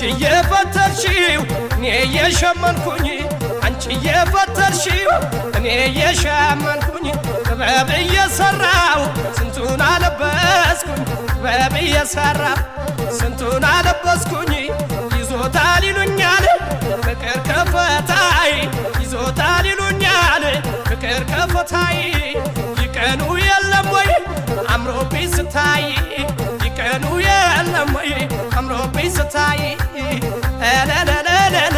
እየፈተልሽው እኔ እየሸመንኩኝ፣ አንቺ እየፈተልሽው እኔ እየሸመንኩኝ፣ ጥበብ እየሰራው ስንቱን አለበስኩኝ፣ ጥበብ እየሰራው ስንቱን አለበስኩኝ። ይዞታል ይሉኛል ፍቅር ከፈታይ፣ ይዞታል ይሉኛል ፍቅር ከፈታይ። ይቀኑ የለም ወይ አምሮብኝ ስታይ? ይቀኑ የለም ወይ አምሮብኝ ስታይ? እለለለለለ።